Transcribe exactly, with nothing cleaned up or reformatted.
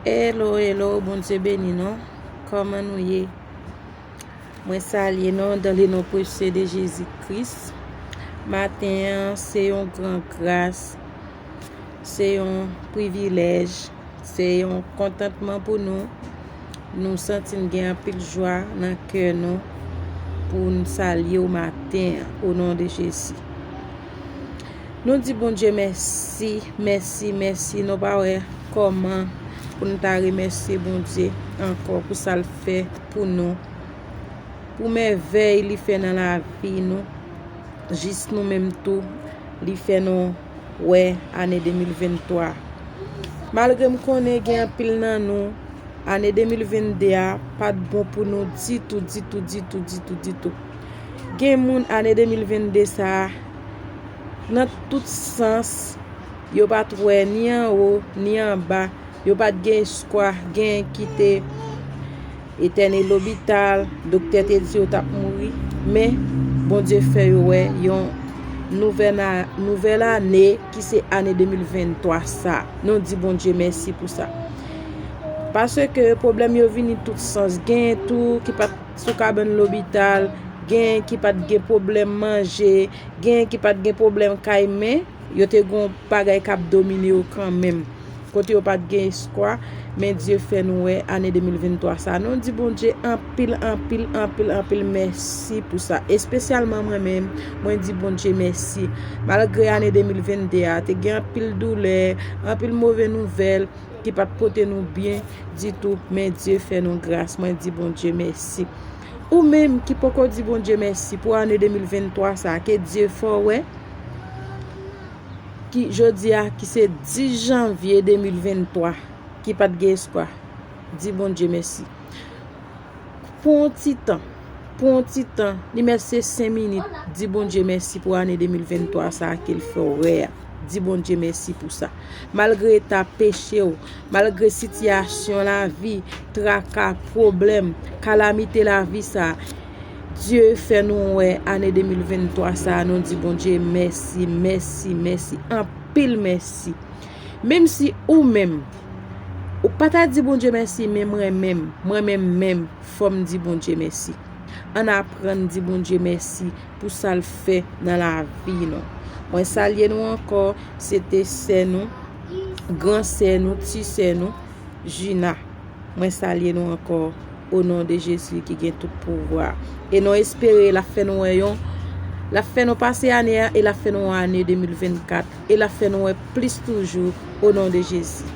Hello, hello, Bondye beni nou. Kòman nou ye? Mwen salye nou dans le nom précieux de Jésus Christ. Maten an, se yon gran gras, se yon privilèj, se yon kontantman pou nou. Nou santi n gen anpil jwa nan kè nou pou n salye w maten an, o non de Jezi. Nou di Bondye mèsi, mèsi, mèsi. Nou pa wè kòman pou n ta remèsye Bondye ankò pou sa l fè pou nou, pou mèvèy li fè nan lavi nou, jis nou menm tou, li fè nou wè ane de mil venntwa. Malgre m konnen gen anpil nan nou, ane de mil vennde a pa t bon pou nou ditou, ditou, ditou, ditou, ditou. Gen moun ane de mil vennde sa a, nan tout sans, yo pa t wè ni anwo, ni anba, yo pa t gen espwa, gen ki te etène lopital, doktè te di yo t ap mouri, men Bondye fè yo wè yon nouvèl a-, nouvèl ane ki se ane de mil venntwa sa. Nou di Bondye mèsi pou sa. Paske pwoblèm yo vini tout sans. Gen tou ki pa t sou kabann lopital, gen ki pa t gen pwoblèm manje, gen ki pa t gen pwoblèm kay, men yo te gon bagay k ap domine yo kanmenm. Kote yo pa t gen espwa, men Dye fè nou wè ane de mil venntwa sa. Nou di Bondye anpil, anpil, anpil, anpil mèsi pou sa. Espesyalman mwen menm, mwen di Bondye mèsi. Malgre ane de mil vennde a, te gen anpil doulè, anpil move nouvèl ki pa t pote nou byen ditou, men Dye fè nou gras. Mwen di Bondye mèsi. Ou menm ki poko di Bondye mèsi pou ane de mil venntwa sa, ke Dye fè w wè, ki jodi a, ki se dis janvye de mil venntwa, ki pa t gen espwa, di Bondye mèsi. Pran yon ti tan, pran yon ti tan, li mèt se senk minit, di Bondye mèsi pou ane de mil venntwa sa a ke l fè w wè a. Di Bondye mèsi pou sa. Malgre eta peche w, malgre sitiyasyon lavi, traka, pwoblèm, kalamite lavi sa, Dye fè nou wè ane de mil venntwa sa a, nou di Bondye mèsi, mèsi, mèsi, anpil mèsi. Menm si ou menm, ou pa ta di Bondye mèsi, men mwen menm, mwen menm menm, fò m di Bondye mèsi. Ann aprann di Bondye mèsi pou sa l fè nan lavi nou. Mwen salye nou ankò, se te sè nou, gran sè nou, ti sè nou, Jina. Mwen salye nou ankò, o non de Jezi ki gen tout pouvwa. E nou espere l ap fè nou wè yon, l ap fè nou pase ane a, e l ap fè nou wè ane de mil vennkat, e l ap fè nou wè plis toujou, o non de Jezi.